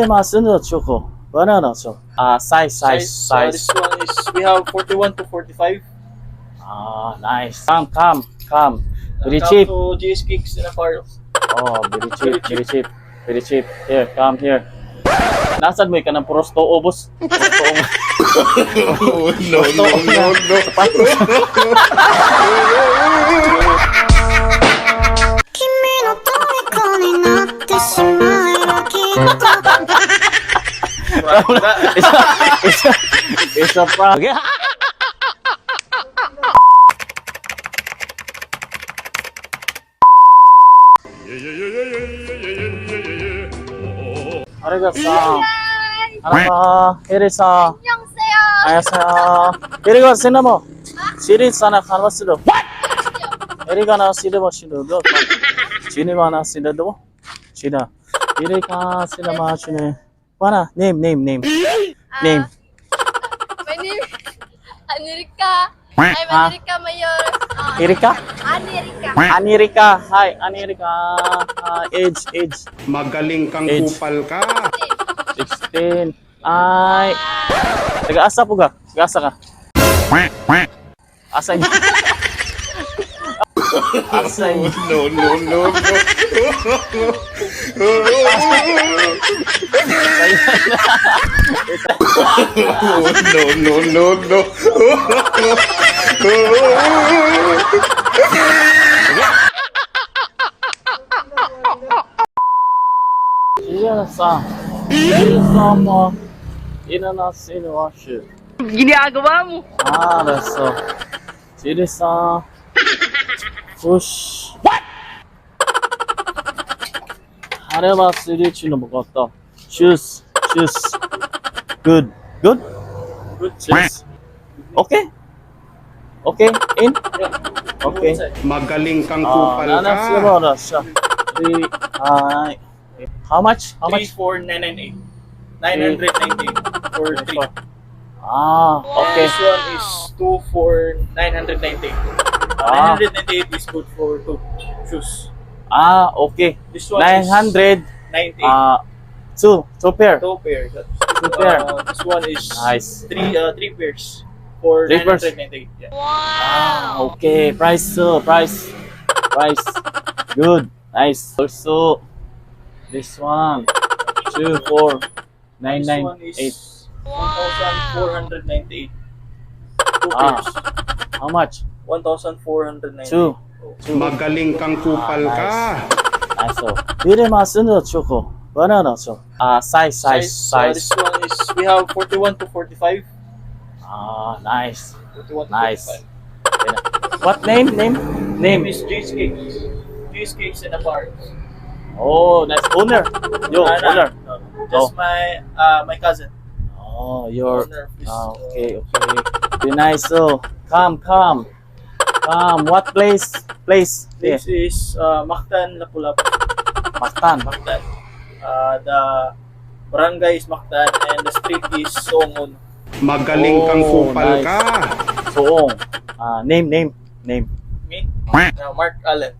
마스는 choco. Banana so. Ah, size, size, Size, size. This one is, we have 41 to 45. Ah, nice. Come, come, come. Very Come cheap. to GS Kicks in Aquarius. Oh, very cheap, very cheap, very cheap. Here, come here. Nasad mo ka ng puros tuo, boss? Puros tuo. Oh, no, no, no, no. 君の虜になってしまえばきっと。 Isa, isa, isa pa. Arigato. Araba, Heresa. 안녕하세요. 안녕하세요. Erika, sinamo. Siri sana kanwasido. What? Erika na sidebo sido. Sinima na sido. Sina. Erika sinama sine. Wana, name, name, name. Name. My name is Anirika. I'm Ah. Anirika Mayor. Erika? Anirika. Anirika. Hi, Anirika. Age, age. Magaling kang Age. kupal ka. 16. Ay. Taga-asa po ka? Taga-asa ka? Asa niya? Asa niya? No, no, no, no. Oh, no, no, no, no. Sa. Sa mo. Ina sino washi. Ginagawa mo. 알았어. 지리사. Push. What? 하레마 시리치는 먹었다. Shoes, shoes. Good, good, Good. Shoes. Okay. Okay, in. Okay. Magaling kang 아, kupal 나는 ka. 실버라셔. Three, 아, how much? How much? 34998. 998 for 3. 아, okay. This one is 2 for 998. 아, 998 is good for 2 shoes. 아, okay. This one is 900. 98. 아, two, two pair. Two pair. That's, Two pair. This one is Nice. three pairs for Three pairs. 998. Yeah. 아, okay. Price, price, price. Good. Nice. Also, this one, 2, 4, 9, This 9, one is 8. 1,498. Two Ah. pairs. How much? 1,498. Two. Two. Magaling kang kupal ka. Nice. So, 이름아 쓰는 초코. Banana so. 아, size, size, Size, size. This one is, we have 41 to 45. 아, nice. 41 to Nice. 45. What name? Name? Name Name. is Jay's Cakes. Jay's Cakes and Apparels. Oh, nice. Owner. Yo, Ah, no, owner. no, no. Just Oh. my cousin. Oh, your Owner of this, Ah, okay. Be nice. So, come, come, come. What place? Place? Yeah. This is Mactan, Lapu-Lapu. Mactan. Mactan. The barangay is Mactan and the street is Songon. Magaling kang Oh, kupal nice. ka. Soong. Ah, name, name, name. Me? Mark Allen.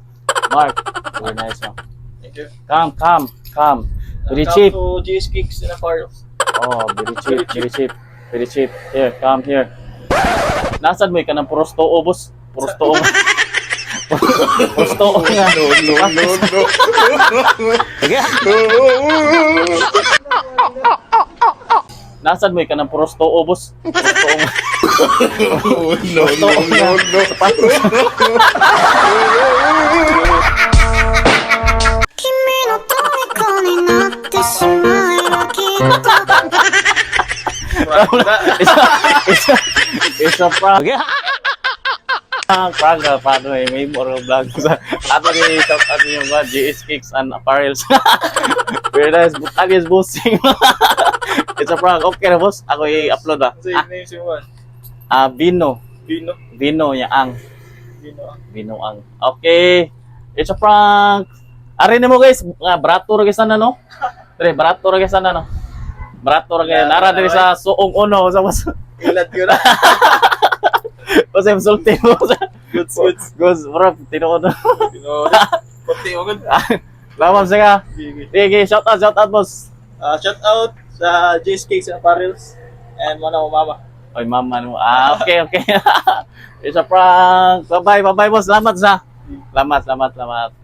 Mark. Very nice one. Thank you. Come, come, come. Very Come cheap. to Jay's Kicks and Apparels. Oh, very cheap, very cheap, very cheap. Here, come here. Nasad mo ka ng puros tuo, boss? Puros tuo. Puros tuo nga. No, no, no, no. Nasad mo ka ng puros tuo, boss? Puros tuo. Oh, no, no, no, no. 君の虜になってしまえばきっと。 Isa, isa, isa pa. Ah, prank ah, paano eh, may more vlog sa ato ni sa ato yung mga GS Kicks and Apparels. Very nice. Agis bossing. It's a prank. Okay na boss. Ako i-upload ah. Kasi Ah, name si Juan. ah, Vino. Bino. Vino ya ang. Bino. Vino ang. Okay. It's a prank. Ari nimo guys, nga barato ra guys na no. Dre, barato ra guys na no. Barato ra kay nara diri sa Suong Uno sa mas. Ilat yun na. Basta yung sulti mo. Goods, goods. Goods, bro, tinuod. Bino. Pati mo good. Lamam sa ka. Sige. Sige, shout out, boss. Shout out sa J's Cakes and Apparels and mana mo mama. Oy, mama mo. Ah, okay. It's a prank. Bye-bye, bye-bye, boss. Salamat sa. Salamat, salamat, salamat.